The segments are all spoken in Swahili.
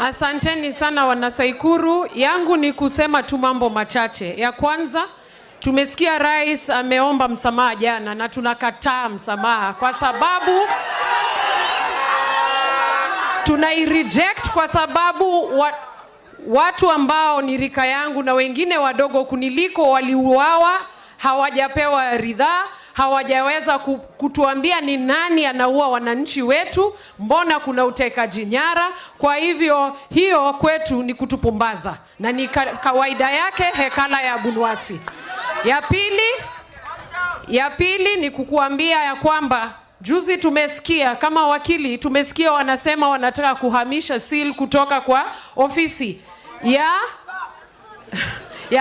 Asanteni sana wanasaikuru. Yangu ni kusema tu mambo machache. Ya kwanza, tumesikia rais ameomba msamaha jana na tunakataa msamaha kwa sababu tunai reject kwa sababu watu ambao ni rika yangu na wengine wadogo kuniliko waliuawa, hawajapewa ridhaa, hawajaweza kutuambia ni nani anaua wananchi wetu, mbona kuna utekaji nyara. Kwa hivyo hiyo kwetu ni kutupumbaza na ni kawaida yake hekala ya Abunuwasi. Ya pili ni kukuambia ya kwamba juzi tumesikia kama wakili, tumesikia wanasema wanataka kuhamisha seal kutoka kwa ofisi ya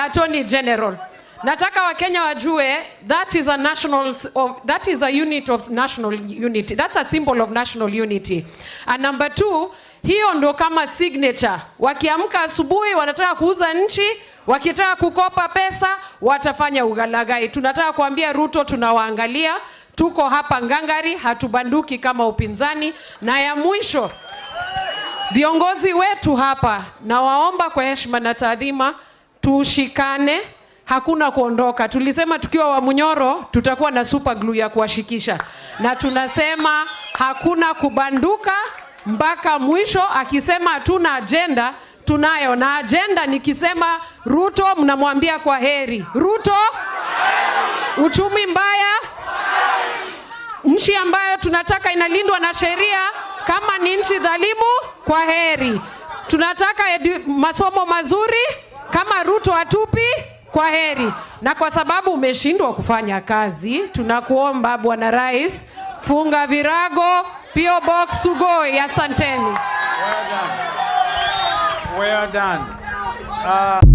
Attorney General. Nataka Wakenya wajue that is a unit of national unity. That's a symbol of national unity. And number two, hiyo ndo kama signature. Wakiamka asubuhi wanataka kuuza nchi, wakitaka kukopa pesa watafanya ulaghai. Tunataka kuambia Ruto tunawaangalia, tuko hapa ngangari, hatubanduki kama upinzani. Na ya mwisho, viongozi wetu hapa, nawaomba kwa heshima na taadhima, tushikane, hakuna kuondoka. Tulisema tukiwa Wamunyoro tutakuwa na super glue ya kuwashikisha, na tunasema hakuna kubanduka mpaka mwisho. Akisema hatuna agenda, tunayo na agenda. Nikisema Ruto, mnamwambia kwa heri. Ruto, uchumi mbaya, nchi ambayo tunataka inalindwa na sheria. Kama ni nchi dhalimu, kwa heri. Tunataka masomo mazuri, kama Ruto hatupi, kwa heri. Na kwa sababu umeshindwa kufanya kazi, tunakuomba Bwana Rais, funga virago, P.O. Box Sugoi. Asanteni. Well done. Well done.